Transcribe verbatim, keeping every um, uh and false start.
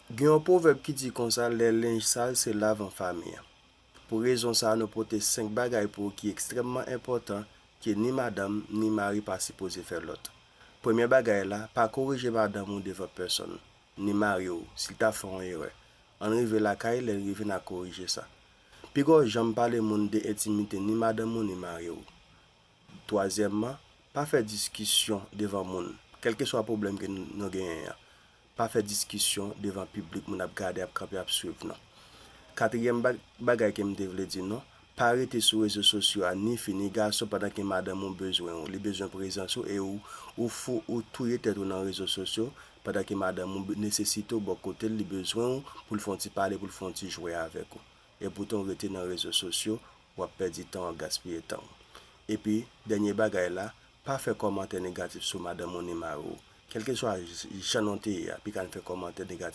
Gen yon pwovèb ki di konsa, lè lenj sal se lav an fanmi an. Pou rezon sa a, nou pote senk bagay pou ou ki ekstrèmman enpòtan, ke ni madanm ni mari pa sipoze fè lòt. Premye bagay la, pa korije madanm ou devan pèsonn, ni mari w, si l ta fè yon erè. Ann rive lakay, lè n rive n a korije sa. Pi gwo jan m pale moun de entimite ni madanm ou ni mari w. Twazyèmman, pa fè diskisyon devan moun, kèlkeswa pwoblèm ke nou genyen an. Pa fè diskisyon devan piblik, moun ap gade, ap kanpe, ap swiv nou. Katriyèm bagay ke m te vle di nou, pa rete sou rezo sosyo a, ni fi ni gason, pandan ke madanm ou bezwen ou, li bezwen prezans ou, e ou, ou fou, ou touye tèt ou nan rezo sosyo, pandan ke madanm ou nesesite w bò kote l, li bezwen ou pou l fè yon ti pale, pou l fè yon ti jwe avèk ou. Epoutan, ou rete nan rezo sosyo, w ap pèdi tan, w ap gaspiye tan. Epi, dènye bagay la, pa fè kòmantè negatif sou madanm ou ni mari w. Kèlkeswa jan nou te ye a, pi ka n fè kòmantè negatif.